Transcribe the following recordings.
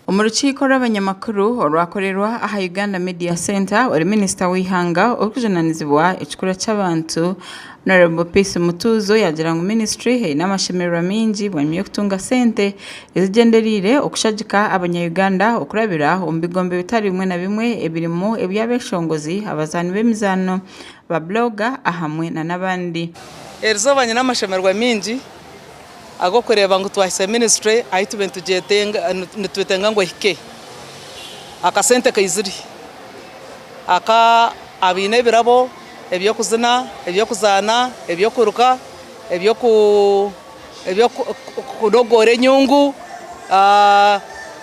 Omu rukiiko rw'abanyamakuru orwakorerwa aha Uganda Media Centre, ori minisita w'eihanga orikujunanizibwa ekikura ky'abantu, Hon. Peace Mutuuzo yaagira ngu minisiture eine amashemererwa maingi bwanyima y'okutunga sente ezigyendereire okushagika abanya-Uganda okurabira omu bigombe bitari bimwe na bimwe ebirimu eby'abeshongozi, abazaani b'emizaano, ba blogger ahamwe n'abandi. Erizooba nyine amashemererwa maingi ag'okureeba ngu twahitsya minisiture ahu tubaire nitwetenga ngu ehike. Akasente kaizire aka abaine ebirabo eby'okuzina, eby'okuzaana, eby'okuruka, eby'okunogoora enyungu,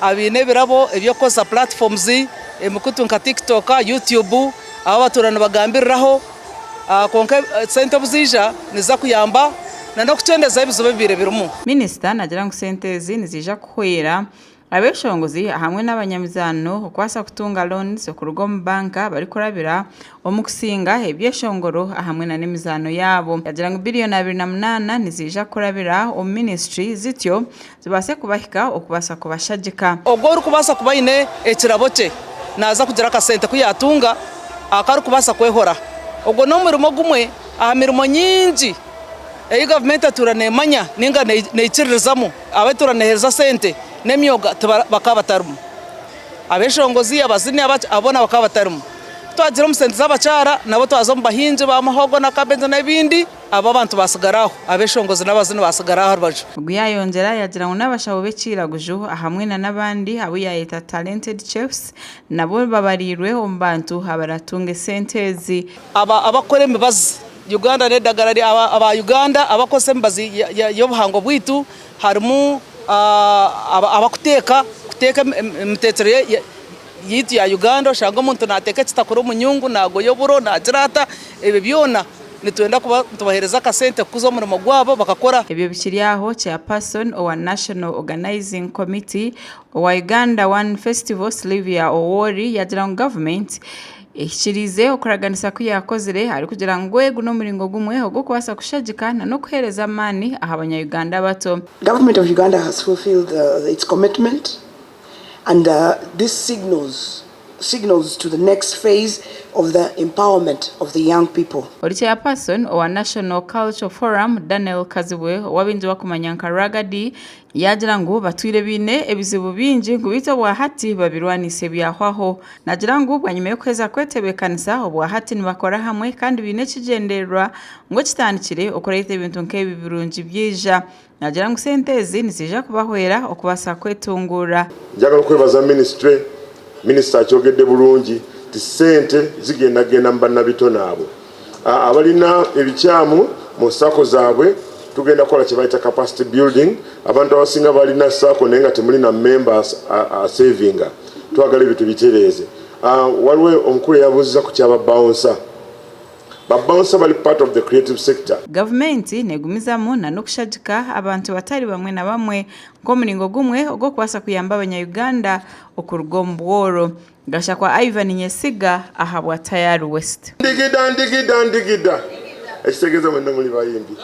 abaine ebirabo eby'okukozesa platforms emikutu nka TikTok, YouTube ahu batuura nibagambiriraho. Kwonka sente obu ziija niziza kuyamba n'okukyendeeza ebizibu ebibaire birimu. Minisita naagira ngu sente ezi niziija kuhwera abeshongozi hamwe n'abanyamizaano okubaasa kutunga loans okuruga omu banka barikurabira omu kusinga ebyeshongoro ahamwe n'emizaano yaabo. Yaagira ngu biriyoni 28 niziija kurabira omu minisiture zityo zibaase kubahika okubaasa kubashagika. Ogwo orikubaasa kuba aine ekirabo kye naaza kugira akasente ku yaatunga aku arikubaasa kwehora. Ogwo n'omurimo gumwe aha mirimo nyingi ei gavumenti etuura neemanya nainga neikiririzamu. Abu etuura neeheereza sente n'emyoga bakaba batarimu. Abeshongozi, abazini, abaki abo boona bakaba batarimu. Ku twagiire omu sente z'abakyara nabo twaza omu bahingi ba muhogo na kabeegi n'ebindi. Abo abantu baatsigara aho, abeshongozi n'abazini baatsigara aha rubaju. Ogu yaayongyera yaagira ngu n'abashaho b'ekiiraguju ahamwe na n'abandi abu yaayeta Talented Chefs nabo babariirwe omu bantu abaratunge sente ezi. Aba abakukora emibazi, Uganda n'edagara rya aba Uganda abakukozesa emibazi y'obuhangwa bwaitu harimu abakuteeka, kuteeka emiteekyere yaitu ya Uganda oshange omuntu naateeka ekitakuri omu nyungu, naagoya oburo, naagira ata, ebyo byona nitwenda kuba nitubaheereza akasente kukuza omurimo gwabo bakakora. Ebyo bikiri aho, Chairperson owa National Organizing Committee owa Uganda One Festival, Sylvia Owori yaagira ngu gavumenti ehikiriize okuraganisa ku yaakozire arikugira ngu egu n'omuringo gumwe ogw'okubaasa kushagika n'okuheereza amaani aha banya-Uganda abato. Government of Uganda has fulfilled its commitment and this signals signals to the next phase of the empowerment of the young people. Ori Chairperson owa National Cultural Forum, Daniel Kazibwe ou abaingi bakumanya nka Ragga Dee yaagira ngu batwire baine ebizibu bingi ngu beitu obwahati babirwaniise byahwaho. Naagira ngu bwanyima y'okuheza kwetebeekanisa obwahati nibakora hamwe kandi baine ekigyendererwa ngu ekitandikire okureeta ebintu nk'ebi birungi byaija. Naagira ngu sente ezi niziija kubahwera okubaasa kwetunguura. Njagala okwebaza minisitule, minisita akyogedde bulungi nti ssente zigenda kugenda mu bannabitone abo abalina ebikyamu mu sacco zaabwe. Tugenda kukola kye bayita capacity building. Abantu abasinga balina sacco naye nga temuli na member asevinga. Twagala ebyo tubitereeze. Waliwo omukulu eyabuuzizza ku kya ba bouncer. Ba bouncer bali part of the creative sector. Gavumenti negumizamu na n'okushagika abantu batari bamwe na bamwe nk'omuringo gumwe ogw'okubaasa kuyamba abanya Uganda okuruga omu bworo. Gashakwa Ivan Nyesiga ahabwa Tayari West. Ndigida ndigida ndigida ekitegeeza mwenna muli bayimbi.